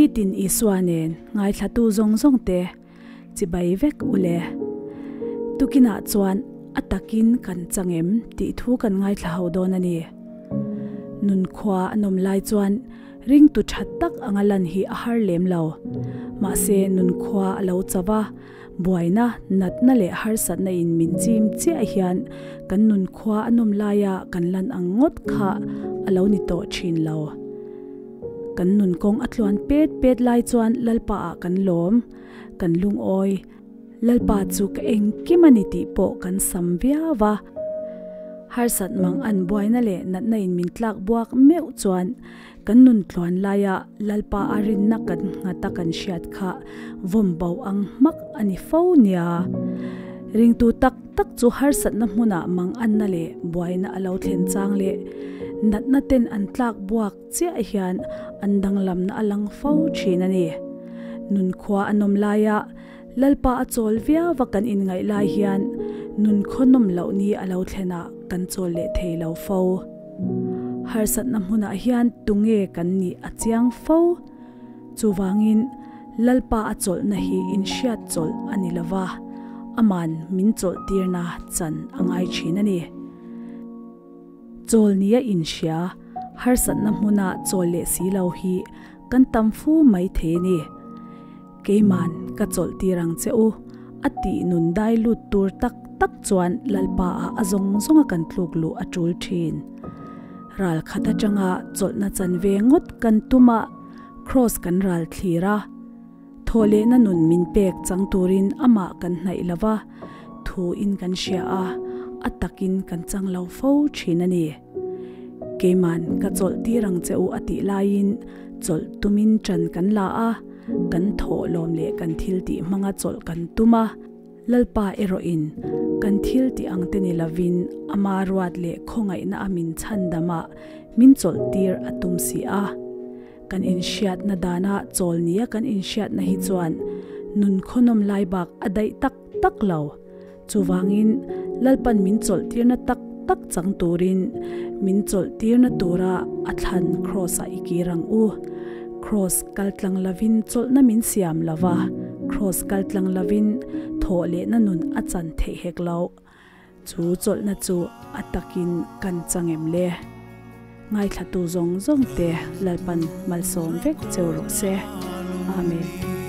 Nitin Isua nen ngaithlatu zawng zawng te chibai vek u le. Tukinah chuan a takin kan chang em tih thu kan ngaithla ho dawn a ni. Nun khua a nawm lai chuan ringtu tha tak anga lan hi a har lem lo. Mahse nun khua a lo chau a, buaina, natna leh harsatna in min chim chiah hian kan nun khua a nawm laia kan lan ang ngawt kha a lo ni tawh thin lo. Kan nun kawng a tluan pet pet lai chuan Lalpa ah kan lawm, kan lungawi. Lalpa chu ka engkim a ni tih pawh kan sam viau va. Harsat mang an buaina leh natna in min tlak buak meuh chuan kan nun tluan laia Lalpa a rinna kan nghat a kan hriat kha vawm bo ang hmak a ni fo nia. Ringtu tak tak chu harsatna hmunah mang anna leh buaina a lo thlen chang leh natna ten an tlak buak chiah hian an danglamna a lang fo thin a ni. Nunkhua a nawm laia Lalpa a chawl viau a kan inngaih lai hian nunkhaw nawm loh ni a lo thlenah kan chawl leh thei lo fo. Harsatna hmunah hian tunge kan nih a chiang fo. Chuvangin Lalpa a chawlhna hi inhriat chawlh a ni lova, aman min chawlhtirna chan a ngai thin a ni. Chawl nia inhria, harsatna hmuna chawl leh si lo hi kan tam fu mai thei a ni. Keiman ka chawlh tir ang che u, a tih nun dai lut tur tak tak chuan Lalpa ah a zawng zawng a kan tluk luh a tul thin. Ral khat atanga chawlhna chan ve ngawt kan tum a, Kraws kan ral thlir a, thawhlehna nun min pek chang turin amah kan hnaih lo va, thu in kan hria a, a takin kan chang lo fo thin a ni. Keiman ka chawlh tir ang che u a tih laiin chawlh tumin ṭan kan la a, kan thawh lawm leh kan thil tih hmanga chawlh kan tum a, Lalpa erawhin kan thil tih ang te ni lovin ama ruat leh khawngaihna a min chhandam a, min chawlh tir a tum si a. Kan inhriatna dana chawl nia kan inhriatna hi chuan nun khawnawm lai bak a daih tak tak lo. Chuvangin Lalpan min chawlh tirna tak tak chang turin min chawlh tirna tura a thlan Kraws-ah i kir ang u. Kraws kal tlang lovin chawlhna min siam lo va, Kraws kal tlang lovin thawh lehna nun a chan theih hek lo. Chu chawlhna chu a takin kan chang em le? Ngaithlatu zawng zawng te Lalpan malsawm vek cheu rawh se. Amen.